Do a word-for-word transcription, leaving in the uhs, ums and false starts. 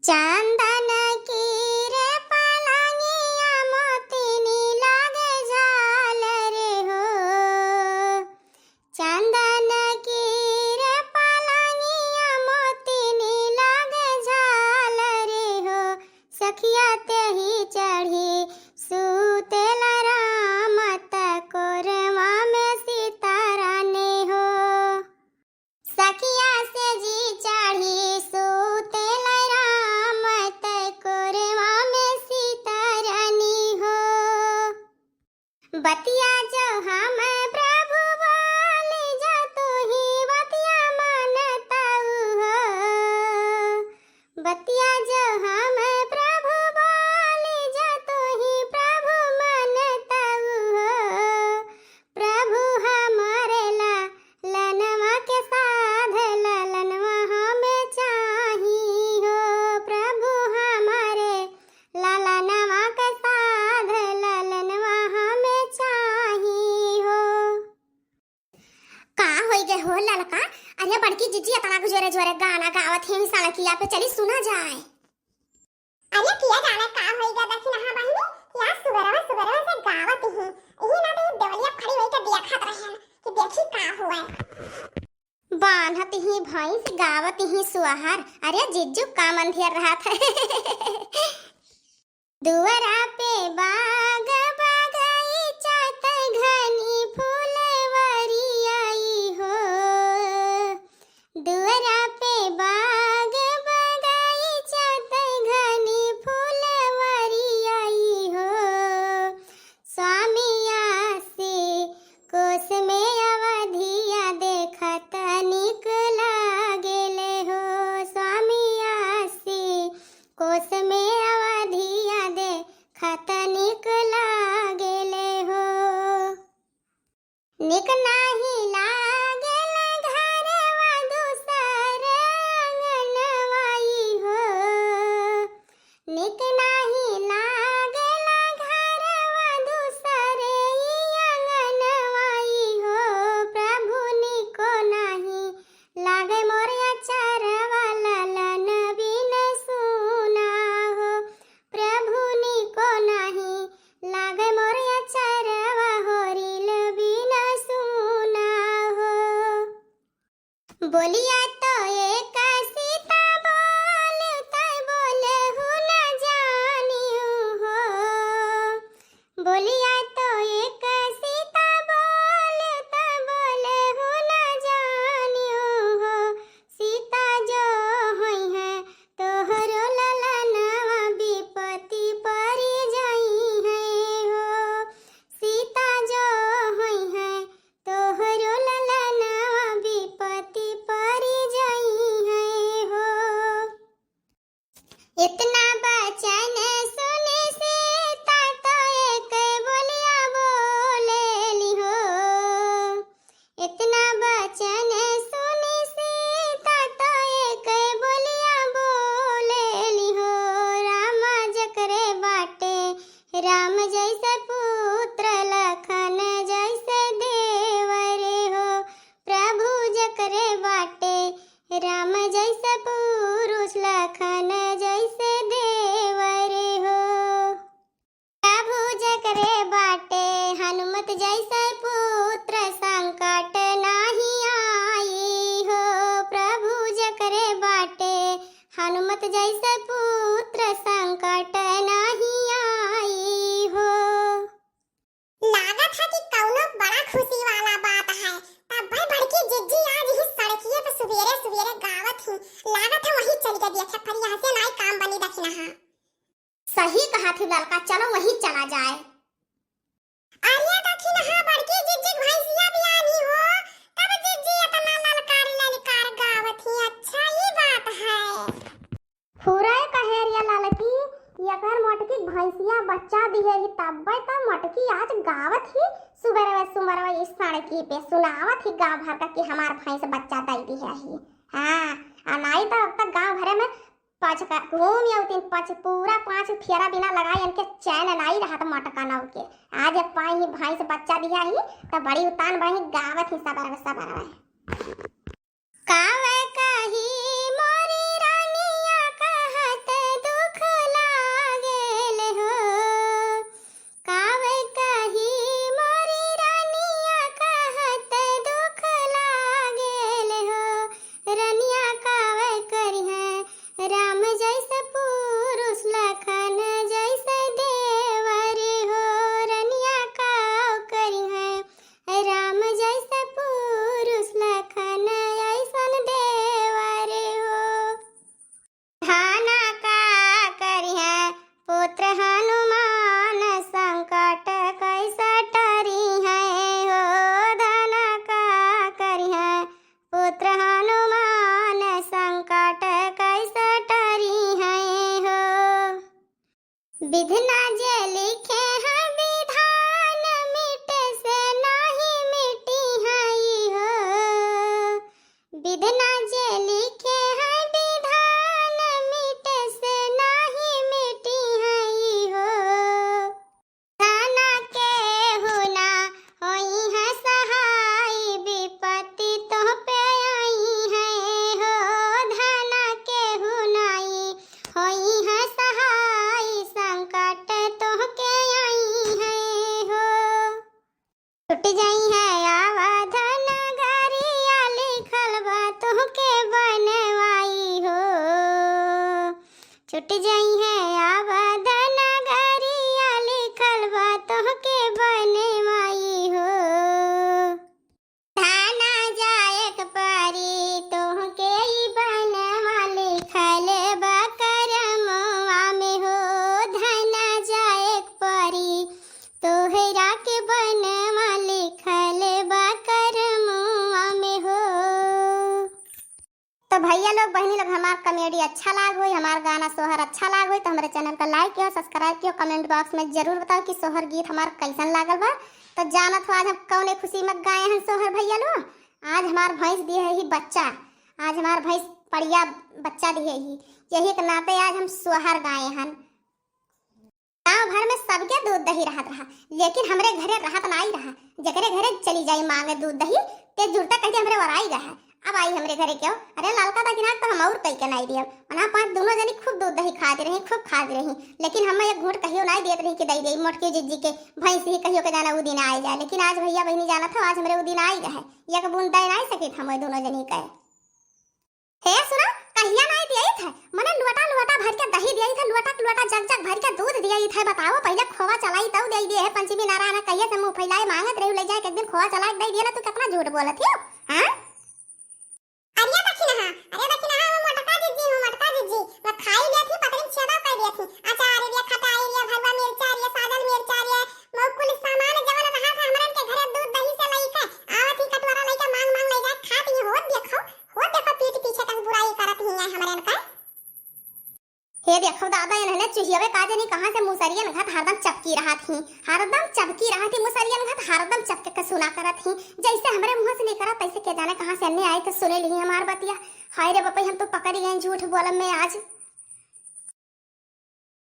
चंदन की रे पलंगिया मोतिनी लागे झालर हो, चंदन की रे पलंगिया मोतिनी लागे झालर हो, सखिया तेही चढ़ी सूतेला राम त कोरवा में सीता रानी हो। सखिया से जी चढ़ी सूतेला राम त कोरवा में सीता रानी हो। बतिया जो हम प्रभु बोली जा तू ही बतिया मानताऊ हो। बतिया जो हम प्रभु बोली जा तू ही प्रभु मानताऊ हो। प्रभु हमरे ला लनवा के साध ललनवा हमें चाही हो। प्रभु हमरे ललनवा के साध ललनवा हमें चाही हो। का होई गे हो ललका? अरे बड़की जिज्जी इतना जोरे जोरे गाना गावत है सड़किया पे, चली सुना जाए। अरे किया जाने का होई गे दखिनहा बहिनी, या सुबेरवा सुबेरवा से गावत ही, यही ना तो देवलिया खड़ी होई के देखत रहन कि देखी का हुआ। बान्हत ही भैंस गावत ही सुअहर, अरे जिज्जू का मंदिर रहत है। दुअरा पे बाग बगीचा त घनी फुलवरियाई हो। दुअरा पे बाग बगीचा त घनी फुलवरियाई हो। स्वामी आसी कोस में अवधिया देखत निक लागेले हो। स्वामी आसी कोस में अवधिया देखत निक लागेले हो। निक नाही लागेल घरवा दूसर अंगनवाई हो। निक नाही लागेल घरवा दूसर अंगनवाई हो। प्रभु निको नाही लागे मोर अचरवा ललन बिन सुना हो। प्रभु निको नाही लागे मोर अचरवा होरिल बिन सुना हो। बोलिया तो एक सीता बोल तै बोले हूँ न जानियो हो। बोलिया तो एक सीता बोल तै बोले हूँ न जानियो हो। सीता जो होई है तोहरो ललनवा विपत्ति परि जाई है हो। सीता जो होई है तोहरो ललनवा विपत्ति परि जाई है हो। इतना बचन सुनि सीता तो एक बोलिया बोलेली हो। इतना बचन सुनि सीता तो एक बोलिया बोलेली हो। राम जकरे बाटे राम जैसे पुत्र लखन जैसे देवर हो। प्रभु जकरे बाटे राम जैसे पुरुष लखन जैसे देवर हो। प्रभु जकरे बाटे हनुमत जैसे पुत्र संकट नाही आई हो। प्रभु जकरे बाटे हनुमत जैसे पुत्र संकट नाही आई हो। लागत है कि कौनो बड़ा खुशी वाला बात है। तब भाई बड़की जिज्जी आज ही सड़किए पे सुबेरे सुबेरे गावत ही। लागत है वही चल के देखे पर यहाँ से नाई काम बनी दखिनहा। सही कहा थी ललका, चलो वही चला जाए। अरे दखिनहा बड़की जिज्जी भैंसिया बियानी हो, तब जिज्जी इतना ललकार ललकार गावत ही। अच्छा ये बात है। फुरै कहेरिया ललकी, एकर मोटकी भैंसिया बच्चा दिहे ही, तब्बे त मोटकी आज गावत ही सुबेरवे सुमरवे इस सड़की पे सुनावत ही गाँव भर का कि हमार भैंस बच्चा दई दिहे ही। हाँ, आ नाई त अब तक गाँव भरे में पच का घूम अउतिन पच पूरा पाँच फेरा बिना लगाए इनके चैन नाई रहत मोटका नौ के। आज पाई ही भैंस बच्चा दिहे ही त बड़ी उतान बही गावत ही सबेरवे सबेरवे। कावे कही मोरी रानिया कहत विधना जे लिखे हैं विधान, मिटे से नाही मिटी हैं हो। विधना जे लिखे हैं विधान, मिटे से नाही मिटी हैं हो। धन केहू ना होई है सहाय, विपत्ति तोह पे आई है हो। धन केहू नाई होई है सहाय, संकट तोह के आई है हो। छुट जाई है अवध नगरिया, लिखल बा तोह के बनवाई हो। छुट जाई है अवध नगरिया, लिखल बा तोह के बनवाई हो। धन जाए के परी तोह के ई बनवा, लिखल बा करमवा में हो। धन जाए के परी तोहरा के बनवा, लिखल बा करमवा में हो। तो भैया लोग, बहिनी लोग, हमार comedy अच्छा लाग होई, हमार गाना सोहर अच्छा लाग होई, तो हमरे channel का like कियो, subscribe कियो, comment box में जरूर बताओ कि सोहर गीत हमार कैसन लागल बा। तो जानत हो आज हम कौने खुशी में गाए हन सोहर भैया लोग। आज हमार भैंस दिहे ही बच्चा, आज हमार भैंस पड़िया बच्चा दिहे ही, यही के नाते आज हम सोहर गाए हन। गांव भर में सबके दूध दही रहत रहा, लेकिन हमरे घरे रहत नाई रहा। जेकरे घरे चली जाई मांगे दूध दही, ते जुरता कह के हमरे ओराई गए है। अब आई हमरे घरे क्यों? अरे ललका दखिना तो हम और कई के नाई दियब। ओना पाँच दोनों जनी खूब दूध दही खात रही, खूब खात रही, लेकिन हम एक घूंट कहियो नाई देत रही कि दई दे मोटकी जिज्जी के भैंस ही कहियो के जाना उ दिन आए जाए। लेकिन आज भैया बहिनी जानत हो, आज हमरे उ दिन आई गए है, एक बूंद दे नाई सकित हम दोनों जनी के। हे सुना, कहिया नाई दियाई थे, मने लोटा लोटा भर के दही दियाई थे, लोटा लोटा जग जग भर के दूध दियाई थे। बताओ, पहले खोवा चलाई तब दे दिए है। पंचमी नारायण कहिए से मुंह फैलाए मांगत रही, ले जाए के एक दिन खोवा चला के दे दिए ना, तू कितना झूठ बोलत हो, हाँ? अरे दखिनहा, अरे दखिनहा, वो मोटका जिज्जी हो, मोटका जिज्जी, वो खाई लिया थी, पतरी छेदा कर दिया थी। अचार रे, खटाई रे, भरवा मिर्चा रे, साजल मिर्चा रे, वो कुल सामान जवन रहा था हमरन के घरे दूध दही से लइके, आवत ही कटोरा लइके मांग मांग ले जाए खात ही हो, देखो। हो देखो, पीठ पीछे तक बुराई करत ही है हमरे इनका। हे देखो दादा, इन्हने चुहियावे का जानी कहाँ से मुसरियन घत हरदम चपकी रहत ही, हरदम चपकी रहत ही, मुसरियन घत हरदम चपके के सुना करत ही। जैसे हमरे मुँह से निकरत, तैसे के जाने कहाँ से अन्ने आए के सुने ली हमार बतिया। हाय रे बपई, हम तो पकड़ी गए झूठ बोलब में आज।